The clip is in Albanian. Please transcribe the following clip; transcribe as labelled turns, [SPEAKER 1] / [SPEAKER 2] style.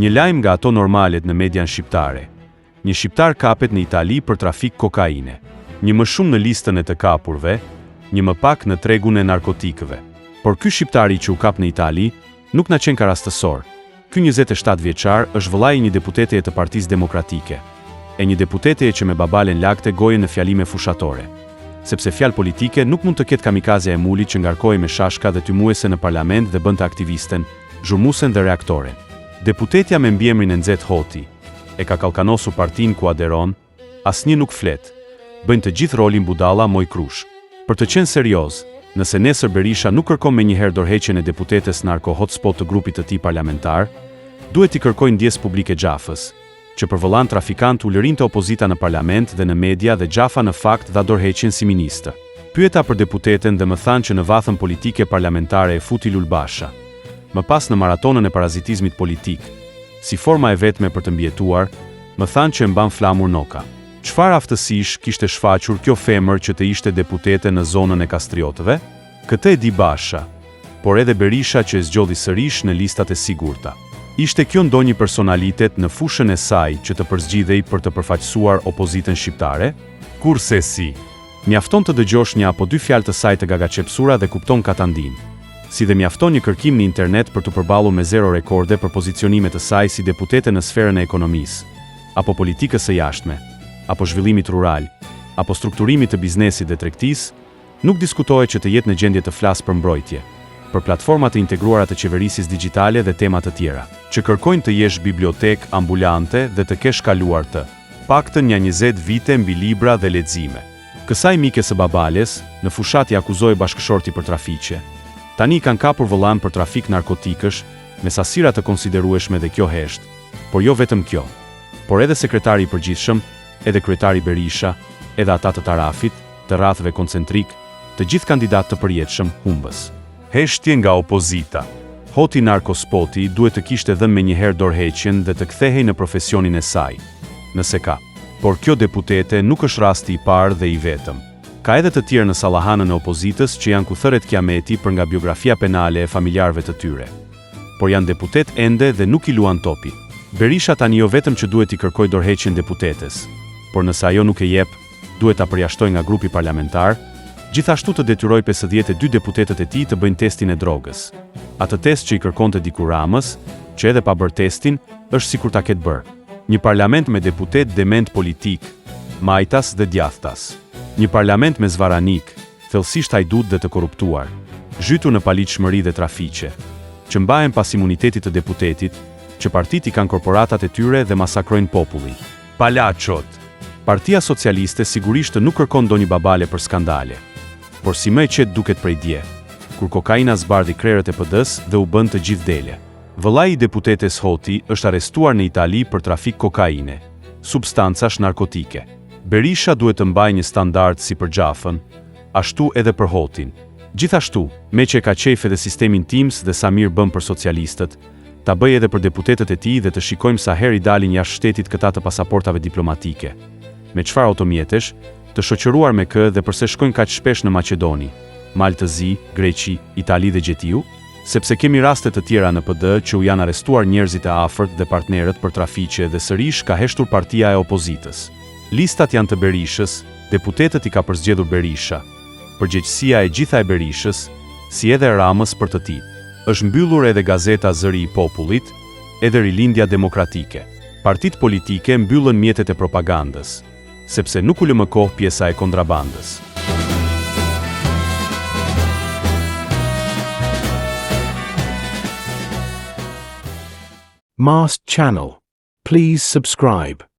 [SPEAKER 1] Një lajm nga ato normalet në median shqiptare. Një shqiptar kapet në Itali për trafik kokaine. Një më shumë në listën e të kapurve, një më pak në tregun e narkotikëve. Por ky shqiptari që u kap në Itali, nuk na qenka rastësor. Ky 27 vjeçar është vëllai i një deputeteje të Partisë Demokratike. E një deputeteje që me babalen lagte gojën në fjalime fushatore. Sepse fjalë politike nuk mund të ketë kamikazja e Mulit që ngarkohej me shashka dhe tymuese në parlament dhe bënte aktivisten, zhurmuesen dhe reaktoren. Deputetja me mbiemrin e nxehtë Hoti, e ka kallkanosur partinë ku aderon, asnjë nuk flet, bëjnë të gjithë rolin budalla moj krushk. Për të qenë serioz, nëse nesër Berisha nuk kërkon menjëherë dorëheqjen e deputetes narko hotspot të grupit të tij parlamentar, duhet t'i kërkojë ndjesë publike Xhafës, që për vëllanë trafikant ulërinte opozita në parlament dhe në media dhe Xhafa në fakt dha dorëheqjen si ministër. Pyeta për deputeten dhe më thanë që në vathën politike parlamentare e futi Lul Basha. Më pas në maratonën e parazitizmit politik, si forma e vetme për të mbijetuar, më thanë që e mban Flamur Noka. Çfarë aftësish kishte shfaqur kjo femër që të ishte deputete në zonën e Kastriotëve? Këtë e di Basha, por edhe Berisha që e zgjodhi sërish në listat e sigurta. Ishte kjo ndonjë personalitet në fushën e saj që të përzgjidhej për të përfaqësuar opozitën shqiptare? Kurrsesi! Mjafton të dëgjosh një apo dy fjalë të saj të gagaçepsura dhe kupton katandinë. Si dhe mjafton një kërkim në internet për t'u përballur me zero rekorde për pozicionime të saj si deputete në sferën e ekonomisë, apo politikës së jashtme, apo zhvillimit rural, apo strukturimit të biznesit dhe tregtisë, nuk diskutohet që të jetë në gjendje të flasë për mbrojtje, për platforma të integruara të qeverisjes digjitale dhe tema të tjera. Që kërkojnë të jesh bibliotekë ambulante dhe të kesh kaluar të paktën nja 20 vite mbi libra dhe lexime. Kësaj mikes së babales, në fushatë i akuzohej bashkëshorti për trafiqe. Tani i kanë kapur vëllanë për trafik narkotikësh me sasira të konsiderueshme dhe kjo hesht, por jo vetëm kjo. Por edhe sekretari i përgjithshëm, edhe kryetari Berisha, edhe ata të tarafit, të rrathëve koncentrikë, të gjithë kandidatë të përjetshëm, humbës. Heshtje nga opozita. Hoti narko spoti duhet të kishte dhënë menjëherë dorëheqjen dhe të kthehej në profesionin e saj, nëse ka. Por kjo deputete nuk është rasti i parë dhe i vetëm. Ka edhe të tjerë në sallahanën e opozitës që janë ku thërret kiameti për nga biografia penale e familjarëve të tyre. Por janë deputetë ende dhe nuk i luan topi. Berisha tani jo vetëm që duhet t'i kërkojë dorëheqjen deputetes, por nëse ajo nuk e jep, duhet ta përjashtojë nga grupi parlamentar, gjithashtu të detyrojë 52 deputetët e tij të bëjnë testin e drogës. Atë test që i kërkonte dikur Ramës, që edhe pa bërë testin, është sikur ta ketë bërë. Një parlament me deputetë dementë politikë, majtas dhe djathtas. Një parlament me zvarranikë, thellësisht hajdutë dhe të korruptuar, zhytur në paligjshmëri dhe trafiqe, që mbahen pas imunitetit të deputetit, që partitë i kanë korporatat e tyre dhe masakrojnë popullin. Palaçot! Partia Socialiste sigurisht nuk kërkon ndonjë babale për skandale. Por si më e qetë duket prej dje, kur kokaina zbardhi krerët e PD-së dhe u bënë të gjithë dele. Vëllai i deputetes Hoti është arrestuar në Itali për trafik kokaine, substancash narkotike. Berisha duhet të mbajë një standard si për Xhafën, ashtu edhe për Hotin. Gjithashtu, meqë e ka qejf edhe sistemin tims dhe sa mirë bën për socialistët, ta bëjë edhe për deputetët e tij dhe të shikojmë sa herë i dalin jashtë shtetit këta të pasaportave diplomatike. Me çfarë automjetesh, të shoqëruar me kë dhe përse shkojnë kaq shpesh në Maqedoni, Mal të Zi, Greqi, Itali dhe gjetiu? Sepse kemi raste të tjera në PD që u janë arrestuar njerëzit e afërt dhe partnerët për trafiqe dhe sërish ka heshtur partia e opozitës. Listat janë të Berishës, deputetët i ka përzgjedhur Berisha. Përgjegjësia e gjitha e Berishës, si edhe e Ramës për të tijtë. Është mbyllur edhe gazeta Zëri i Popullit, edhe Rilindja Demokratike. Partitë politike mbyllën mjetet e propagandës, sepse nuk u lë më kohë pjesa e kontrabandës.
[SPEAKER 2] Mast Channel. Please subscribe.